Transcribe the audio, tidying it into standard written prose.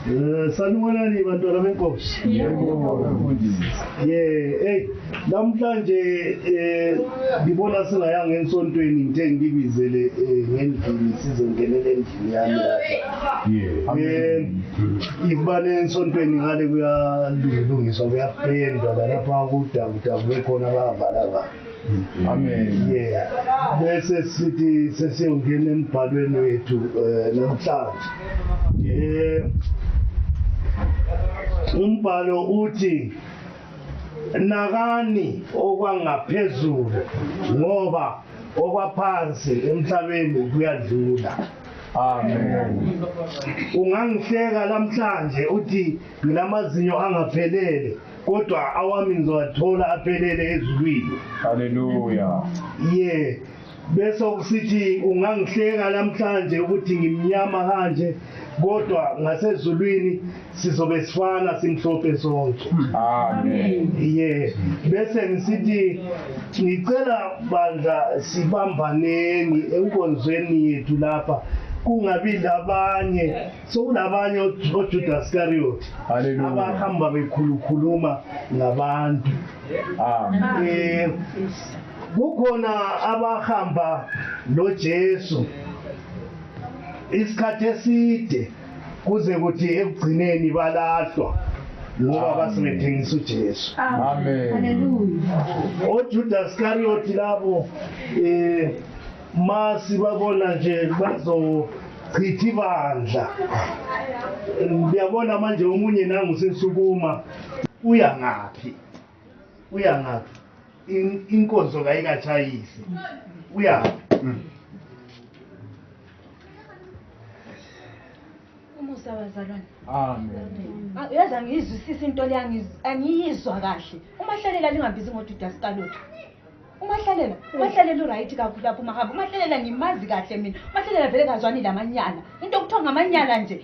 Sanibonani bantwana benkosi. Namhlanje ngibona singayanga ensontweni ngithe ngibizele ngendlini sizongenela endlini yami lapha. Ikubane ensontweni ngale kuyalungiswa kuyapendwa lapha kudabudabu bekhona abavalava. Amen. Bese sithi sesiyongena embhalweni wethu namhlanje. Umbhalo uthi nakani okwangaphezulu ngoba okwaphansi emhlabeni kuyadlula. Amen. Ungangihleka namhlanje uthi ngilamazinyo angaphelele kodwa awami ngizowathola aphelele ezulwini. Haleluya. Bese kusithi ungangihleka namhlanje ukuthi ngimnyama kanje kodwa ngasezulwini sizobe sifana simhlophe sonke. Amen. Bese ngisithi ngicela bandla sibambaneni enkonzweni yethu lapha kungabi labanye sokulabanye oJudas Iscariot abahamba bekhulukhuluma ngabantu. Kukhona abahamba noJesu isikhathi eside kuze kuthi ekugcineni balahlwa ngoba basebethengisa uJesu. Amen. Haleluya. OJudas Iscariot labo masi babona nje bazochitha ibandla. Ngiyabona manje omunye nangu sesukuma uya ngaphi inkonzo kayikatshayisi uya umusa wazalwane. Amen. Yaza ngizwisisa into le angiyizwa kahle. Umahlalela lingabizi ngoJudas Iscariot. Umahlalela uright kakhulu lapho mahamba. Umahlalela ngimazi kahle mina. Umahlalela vele kazwani lamanyala. Into okuthiwa ngamanyala nje.